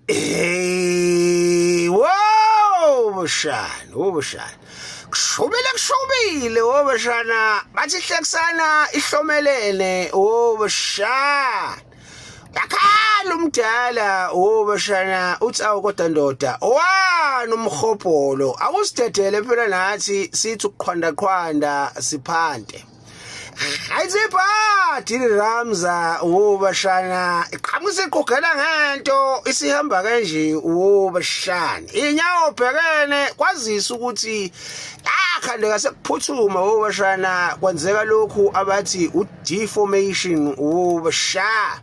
Hey, wow, bashana, oh bashana. Kushubile kushubile, oh bashana. Bathi hlekisana ihlomelene, oh bashana. Yakhala umdala, oh bashana, uthi awu kodwa ndoda, owani umhobholo, awusidedele phela nathi sithi ukuqhwanda qhwanda siphante. Ayizibhadi Ramza ubashana iqhamuka isiqugela ngento isihamba kanje ubashana inyawo bhekene kwazisa ukuthi akhandeka sekuphuthuma ubashana kwenzeka lokhu abathi u deformation ubashana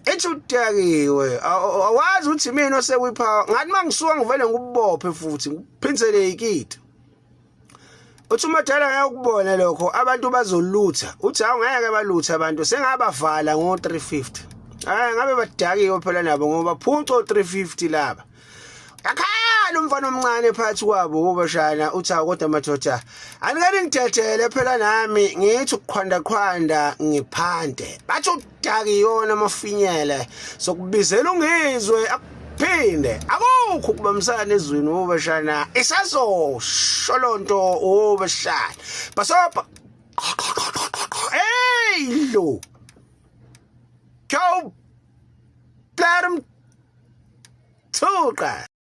ethi udakiwe awazi ukuthi mina osekwipower ngathi mangisuka ngivele ngikubophe futhi ngiphinsele ikiti. Uthi umadala ngeke ukubone lokho abantu bazolutha. Uthi hawu ngeke baluthe abantu sengabavala ngo 350. Hayi ngabe badakiwe phela nabo ngoba phunco 350 laba. Akhala umfana omncane phakathi kwabo ubashana uthi hawu kodwa madoda anikani ngidedele phela nami ngithi ukuqhwanda qhwanda ngiphante. Bathi udakiyona amafinyele sokubizela ungizwe phinde akukho ukubambisana ezweni ubashana isazosho lonto ubashana basopa hey lo go platm thuqa.